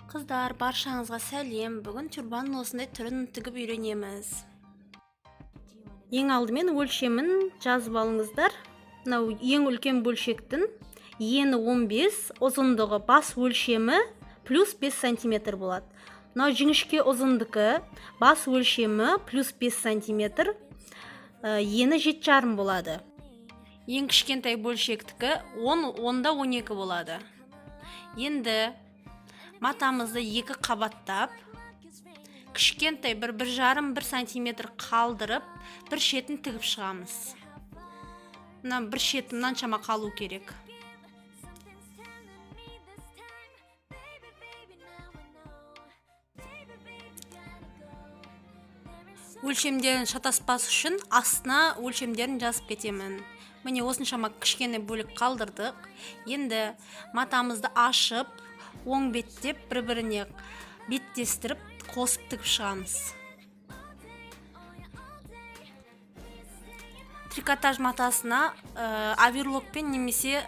Қыздар, баршаңызға сәлем! Бүгін тюрбанның осындай түрін тігіп үйренеміз. Ең алдымен өлшемін жазып алыңыздар. Мынау ең үлкен бөлшектің ені 15, ұзындығы бас өлшемі плюс 5 сантиметр болады. Мынау жіңішке ұзындікі бас өлшемі плюс 5 сантиметр, ені 7,5 болады. Ең кішкентай бөлшектікі 10, онда 12 болады. Енді матамызды екі қабаттап, кішкентай бір 1,5-1 сантиметр қалдырып, бір шетін тігіп шығамыз. Мына бір шеті мынаншама қалу керек. Өлшемдерін шатаспас үшін астына өлшемдерін жазып кетемін. Міне, осыншама кішкене бөлік қалдырдық. Енді матамызды ашып, оң беттеп, бір-біріне беттестіріп, қосып тігіп шығамыз. Трикотаж матасына оверлокпен немесе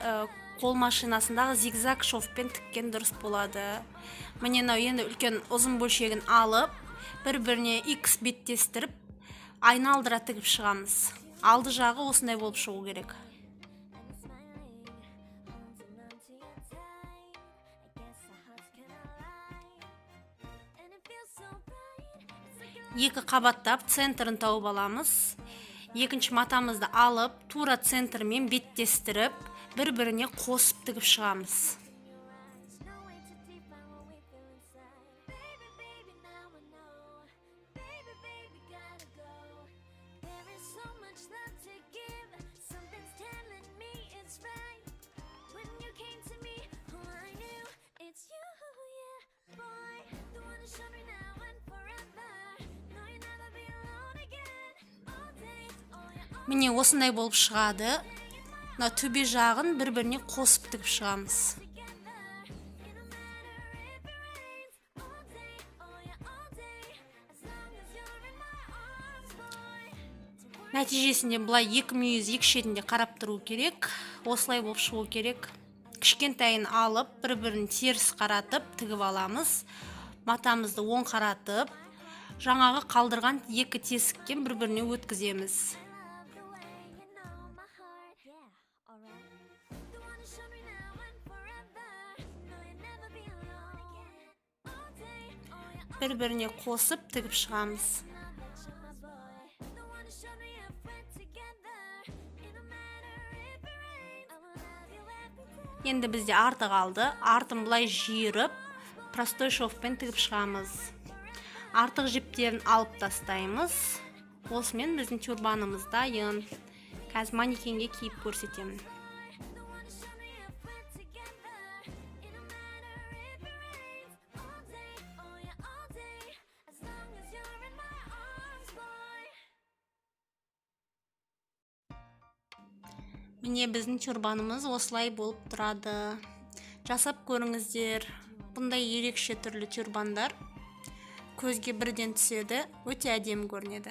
қол машинасындағы зигзаг шовпен тіккен дұрыс болады. Міне, мынау енді үлкен ұзын бөлшегін алып, бір-біріне X беттестіріп, айналдыра тігіп шығамыз. Алды жағы осындай болып шығу керек. Екі қабаттап центрін тауып аламыз. Екінші матамызды алып, тура центрмен беттестіріп, бір-біріне қосып тігіп шығамыз. Міне, осындай болып шығады. Мына төбе жағын бір-біріне қосып тігіп шығамыз. Нәтижесінде былай екі мүйіз екі шетінде қарап тұру керек. Осылай болып шығу керек. Кішкентайын алып, бір-бірін теріс қаратып тігіп аламыз. Матамызды оң қаратып, жаңағы қалдырған екі тесіктен бір-біріне өткіземіз. Бір-біріне қосып тігіп шығамыз. Енді бізде арты қалды. Артын былай жиырып, простой шовпен тігіп шығамыз. Артық жіптерін алып тастаймыз. Осымен біздің тюрбанымыз дайын. Қазір манекенге киіп көрсетемін. Міне, біздің тюрбанымыз осылай болып тұрады. Жасап көріңіздер. Бұндай ерекше түрлі тюрбандар көзге бірден түседі, өте әдемі көрінеді.